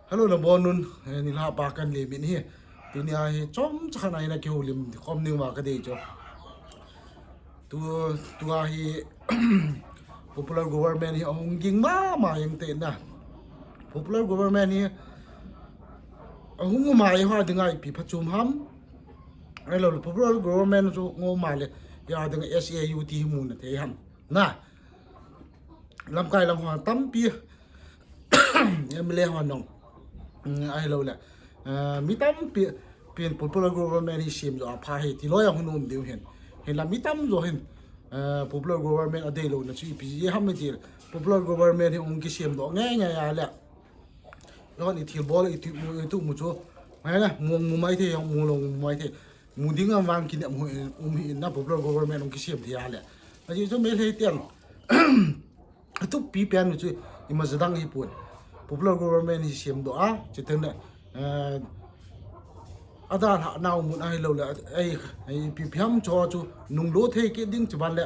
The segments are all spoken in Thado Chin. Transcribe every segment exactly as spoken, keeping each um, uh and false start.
Hello, nabonun, eh, nilhah pa kan le min hi. Tunia hi chomcha khat a ina kihoulim khom ding uva kadei chu. Tu, tua hi popular government hi ahung ging mama jeng te na. Popular government hi ahung um a eiho dinga ipi phachom ham. Ahilou le popular government chu ngom a le, eiho dinga S A U T hi muna thei ham. Na. Lamkai lang ho tampi M L A ho nong. Mm, ahilou le. Ah, mi tampi, pin popular government hi sem jo apha hi, ti loi a hung um diu hin. Hinla mi tamjo hin, ah, popular government adeilou na chu ipi jeh ham ti. Popular government hi hung kisem doh ngai ngai a le. Lon i thilbol i tu mu, i tu mu chu. Mai na, mu, mu mai thei, mu lou mu mai thei. Mu ding a vang kinem hu, um hi na popular government hung kisem thei a le. Ajeh chu Meitei ten. Atupi pen chu ima jadang hi pon. Popular government hi sem doh a, chuteng le, eh, adalhah nau mun ahilou le, ei, ei, ipi ipi ham chu chu nunglo thei kit ding chuban le,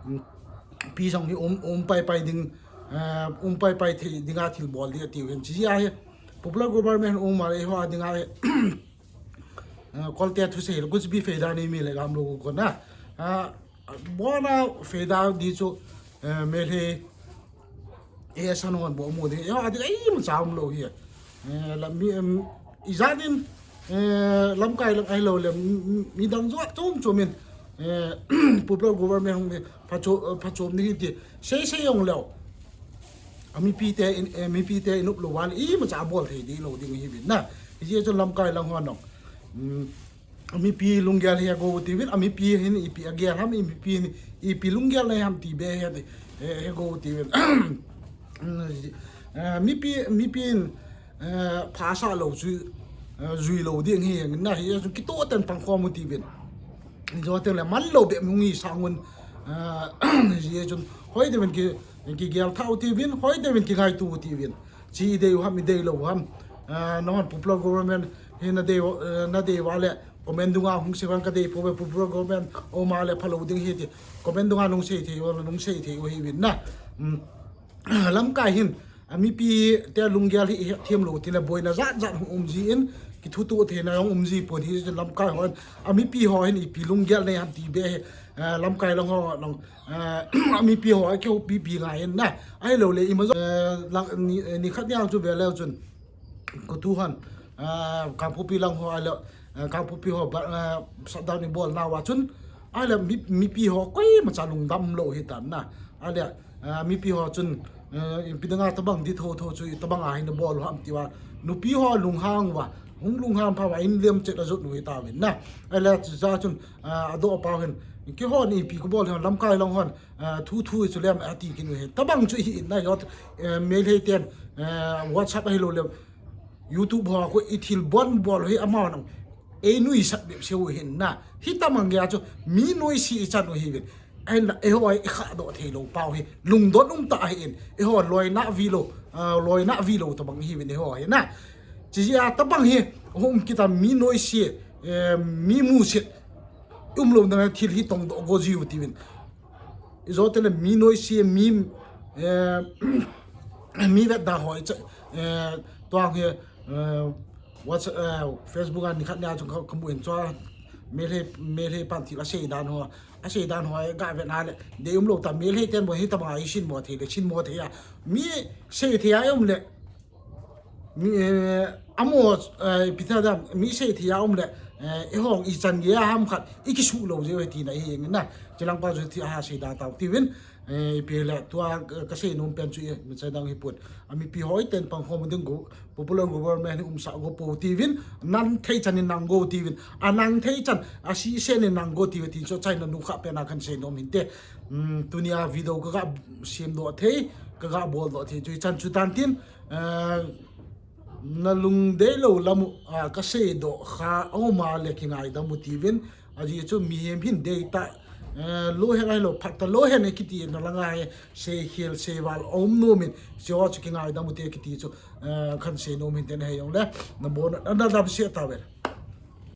mm, ipi jong hi um, um pai pai ding, eh, um pai pai thei dinga thilbol ding ati u hin. Chi a hi, popular government um a le eiho dinga hi, eh, kolte thusei le, kuch bhi faida nahi milega hum logo ko na. Ah, Bona faida di chu, eh, Meitei, eh, san hon bo mu ding. Eiho a dinga imacha umlou hi. Eh, la mi, em, ijat in, eh, lamkai lang ahilou le, mi, mi, midang jo chom chom in, eh, popular government hung hi, phacho, eh, phachom ding hi ti. Sei sei jong leu. A mipi te in, eh, mipi te in up lou a le, imacha bol thei ding lou ding hi bin na. Hijeh chun lamkai lang hon nong. Mm, Mipi lunggel hi hego tiuvin, a mipi hin ipi agel ham, i mipi hin ipi lunggel nei ham ti be hi, eh, hego tiuvin. Eh, mipi, mipi in, eh, phasah lou chu, eh, jui lou ding hi, na hi chu kitoh ten pang khom u tiuvin. Jo ten le man lou be hung hi sang un, eh, ji chun hoi tiuvin ki, kigel thau tiuvin, hoi tiuvin kingaito tiuvin. Chi i dei u ham, i dei lou u ham. Ah, nahon popular government hi nadei, eh, nadei uva le comment dunga hung sei vang kadei pouve, popular government um a le phalou ding hi ti. Comment dunga nung sei thei u, nung sei thei u hi vin na. Mm. Lamkai hin, a mipi te lunggel hi i hethem lou ti le boina jat jat hung um ji in, kithutuh theina hung um ji pon hi lamkai hon. A mipi ho hin ipi lunggel nei ham ti be hi, eh, lamkai lang ho lang, eh, a mipi ho a kihoupi pi ngai in na. Ahilou le ima jo, eh, lang, ni, ni khat ni ang chu ve leu chun. Kotu hon, eh, Kangpokpi lang ho a le, eh, Kangpokpi ho ba, eh, shutdown i bol nauva chun. A le mi, mipi ho koimacha lungdam lou hi tan na. A le, eh, mipi ho chun, eh, ipi dinga tabang di tho tho chu tabang a hin bol u ham ti uva. Nupi ho lunghang uva, hung lunghang pha uva, in lem chet a jot u hi tauvin na. A le chu ja chun, eh, adoh pau hin. Kihon ipi kabol hi lamkai lang hon. Ah, thu thu chu lem ati kit u hi. Tabang chu hi in na jot, eh, Meitei ten, eh, WhatsApp ahilou le, YouTube ho khu i thil bon bol hi amau nang. Ei nuisat bep seu hin na. Hi tabang gei a chu mi noise i chan u hi vin. Ahin la, eiho i khadoh thei lou pau hi. Lungdon um tah hi in. Eiho loina vi lou, ah, loina vi lou tabang hi vin eiho hi na. Chi a tabang hi, hung um kit a mi noise, eh, mi musit. Umlou na thil hi tongdoh go jiu tiuvin. Ijot le mi noise, mi, eh, mi vetda ho, eh, tuang hi, eh, WhatsApp, eh, Facebook a ni khat ni a chu ka, kamu in chu a, Meitei, Meitei pan thil asei dan ho, asei dan ho, eh, ga vet na le, dei umlou ta Meitei ten bo hi tabang a i sin mo thei le, sin mo thei a, mi sei thei a um le, Mi, eh, amo, eh, ipi thei dam, mi sei thei a um le, eh, eihon i chan gei a ham khat, i kisuh lou jeh u hi tina hi jeng in na. Chilang pa chu thi a ha sei da tau tiuvin, eh, ipi le tua, eh, kasei nom pen chu i, mi sei dang hi pon. A mipi ho i ten pang khom ding go, popular government hi umsah go pou tiuvin, nang thei chan in nang go tiuvin. A nang thei chan, a sisen in nang go tiuvin, ti chu China nu kha pen a kan sei nom hinte. Hmm, tunia video ka ga sem doh thei, ka ga bol doh thei, chu i chan chu tan tin, Eh, na lungdei lou lam u, ah, kasei doh kha, aum a le kingaidam u tiuvin, ajeh chu mihem hin dei ta, eh, lou hen ahilou, phat ta lou hen e kiti na langa hi, sei khel, sei val, aum nom in, sei ho chu kingaidam u te kiti chu, eh, kan sei nom hinte na he jong le, na bon, na, na dam se ta vel.